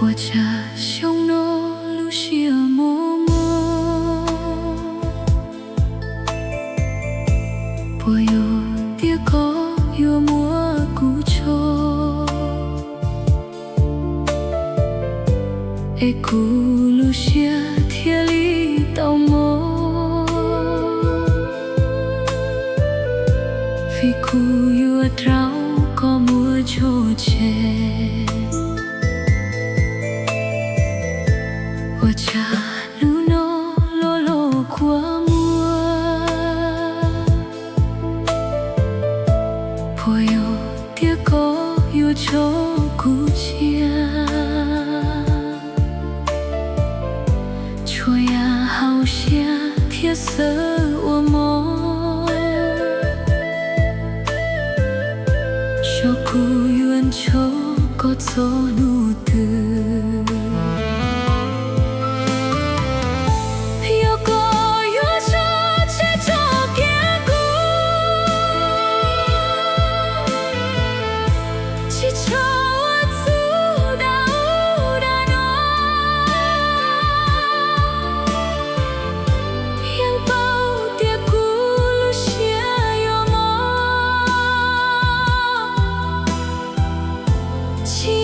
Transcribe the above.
Ua cas xyoo no lub siab mos mos? Puas yog tias koj yuav muab kuv tso, es kuv lub siab thiaj li tau mos? Vim kuv yuav rau koj muab tso tseg. Ua cas hnub no los los kua muag? Puas yog tias koj yuav tso kuv cia? Tsuas yam hauv siab thiab sawv ua mov, xyov kuv yuav nco koj txog hnub twg. Yog koj yuav tso tseg tso kiag kuv, tsis txhob ua txuj dag ub dag no. Yeej paub tias kuv lub siab yuav mos, tsis